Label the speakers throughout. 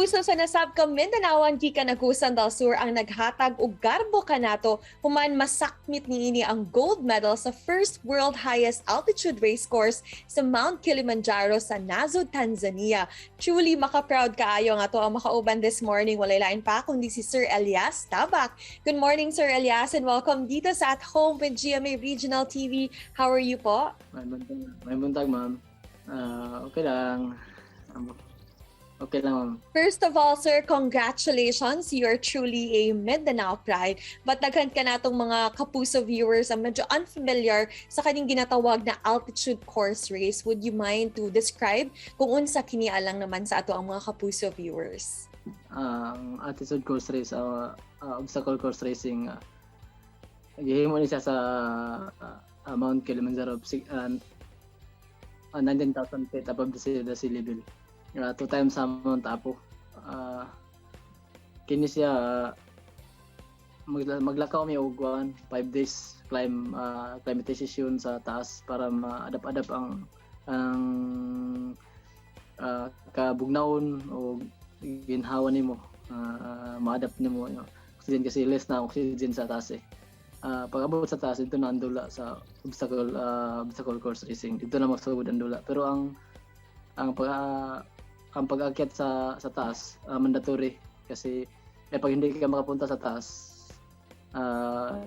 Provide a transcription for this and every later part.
Speaker 1: Kapuso, sa nasab ka Mindanaoan gikan Agusan del Sur ang naghatag og garbo kanato human masakmit niini ang gold medal sa first world highest altitude race course sa Mount Kilimanjaro sa Nazud, Tanzania. Truly maka-proud kaayo nga ato ang makauban this morning, walay lain pa kundi si Sir Elias Tabak. Good morning, Sir Elias, and welcome dito sa At Home with GMA Regional TV. How are you po?
Speaker 2: May buntag, ma'am. Okay lang. Okay lang, ma'am.
Speaker 1: First of all, sir, congratulations. You are truly a Mindanao pride. But daghan ka natong mga Kapuso viewers ang medyo unfamiliar sa kaning ginatawag na altitude course race. Would you mind to describe kung unsa kini alang naman sa ato ang mga Kapuso viewers?
Speaker 2: Ang altitude course race, obstacle course racing, gihimo ni siya sa Mount Kilimanjaro, 19,000 feet above the sea level. Two times sa Mount Apo. Kini siya, maglakaw mi og 5 days climb, acclimatization sa taas para ma-adapt-adapt ang kabugnawon o ginhawa nimo, ma-adapt nimo yung oxygen kasi less na oxygen sa taas eh. Pag abot sa taas, dito na ang dula sa obstacle course racing. Dito na magsugod ang dula. Pero ang pag-akyat sa taas, mandatory kasi eh, pag hindi ka makapunta sa taas,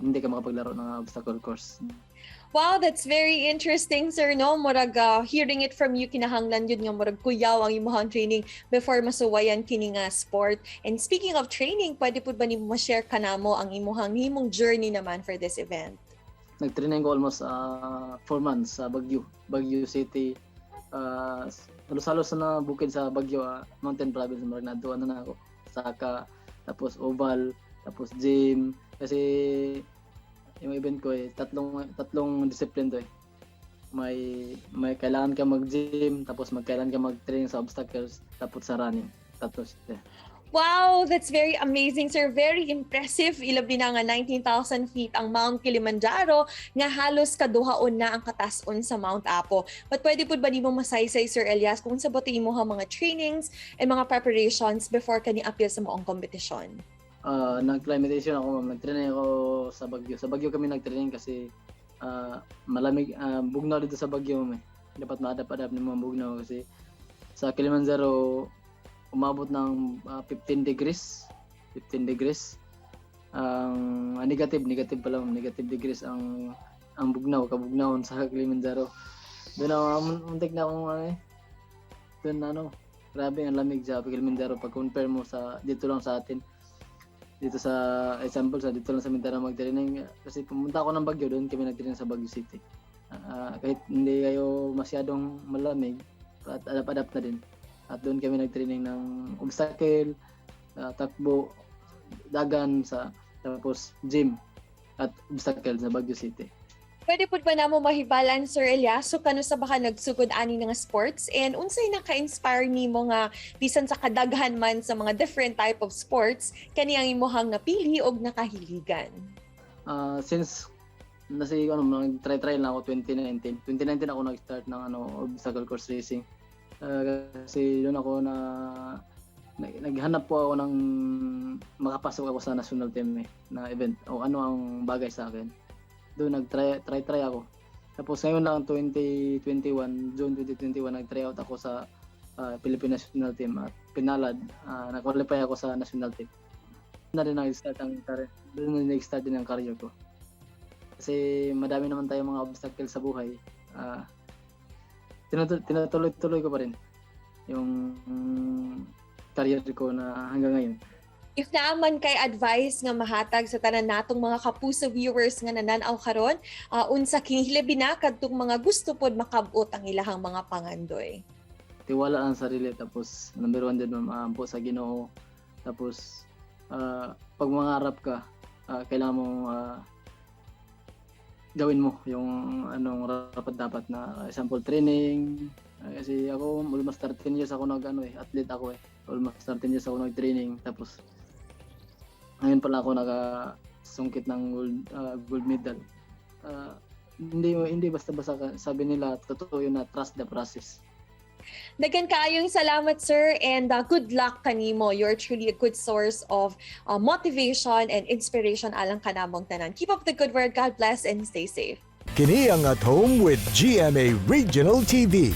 Speaker 2: hindi ka makapaglaro ng obstacle course.
Speaker 1: Wow, that's very interesting, sir, no? Murag, hearing it from you, kinahanglan yun nga murag kuyaw ang imong training before masuwayan kini nga sport. And speaking of training, pwede pud ba nimo ma-share kanamo ang imuhang himong journey naman for this event?
Speaker 2: Nag-training ko almost 4 months sa Baguio, Baguio City. Halos-halos na bukid sa Baguio, Mountain Province, murag naadtuan na nako. Saka, tapos Oval, tapos gym. Kasi yung event ko eh, tatlong tatlong discipline to eh. May kailangan ka mag-gym, tapos magkailangan ka mag-train sa obstacles, tapos sa running. Tatlo siya.
Speaker 1: Wow, that's very amazing, sir. Very impressive. Ilabi na nga 19,000 feet ang Mount Kilimanjaro nga halos kaduhaon na ang katason sa Mount Apo. But pwede pud ba nimo masaysay, Sir Elias, kung unsa ba imong mga trainings and mga preparations before kani apil sa maong kompetisyon?
Speaker 2: Nag-acclimatization ako, ma'am. Nag-training ako sa Baguio. Sa Baguio kami nag-training kasi malamig, bugnaw dito sa Baguio, ma'am, eh. Dapat ma-adapt-adapt nimo ang bugnaw kasi sa Kilimanjaro umabot ng 15 degrees. 15 degrees. Ang negative, negative pala, ma'am. Negative degrees ang bugnaw, kabugnawon sa Kilimanjaro. Doon ako, muntik na akong ano eh. Doon ano, grabe ang lamig sa Kilimanjaro pag compare mo sa dito lang sa atin, dito sa example, sa dito lang sa Mindanao mag-training, kasi pumunta ako ng Baguio, doon kami nag-training sa Baguio City. Kahit hindi kayo masyadong malamig at adapt-adapt na din, at doon kami nag-training ng obstacle, takbo, dagan sa, tapos gym at obstacle sa Baguio City.
Speaker 1: Pwede pud ba namo mahibalan, Sir Elias, so kanus-a ba ka nagsugod ani nga sports and unsay naka-inspire nimo nga bisan sa kadaghan man sa mga different type of sports, kani ang imuhang napili og nakahiligan?
Speaker 2: Since nasi ano, nag-try-try lang ako 2019. 2019 ako nag-start ng ano, obstacle course racing. Kasi doon ako na naghanap po ako ng makapasok ako sa national team eh, na event o ano ang bagay sa akin. Doon nag-try try try ako. Tapos ngayon lang 2021, June 2021, nag-try out ako sa Philippine national team at pinalad, na-qualify ako sa national team. Na rin nag-start ang career. Doon na nag-start din ang career ko. Kasi madami naman tayong mga obstacle sa buhay. Tinutuloy-tuloy ko pa rin yung career ko na hanggang ngayon.
Speaker 1: If naa man kay advice nga mahatag sa tanan natong mga Kapuso viewers nga nananaw karon, unsa kini, hilabi na kadtong mga gusto pod makabot ang ilahang mga pangandoy?
Speaker 2: Tiwala ang sarili, tapos number one din, ma'am, ampo sa Ginoo. Tapos pag mangarap ka, kailangan mong gawin mo yung anong rapat dapat na example training. Kasi ako almost 13 years ako nag ano eh, athlete ako eh. Almost 13 years ako nag-training, tapos ngayon pala ako nakasungkit ng gold medal. Hindi hindi basta-basta sabi nila, totoo yun na trust the process.
Speaker 1: Daghan kaayong salamat, sir, and good luck kanimo. You're truly a good source of motivation and inspiration alang kanamong tanan. Keep up the good work. God bless and stay safe.
Speaker 3: Kini ang At Home with GMA Regional TV.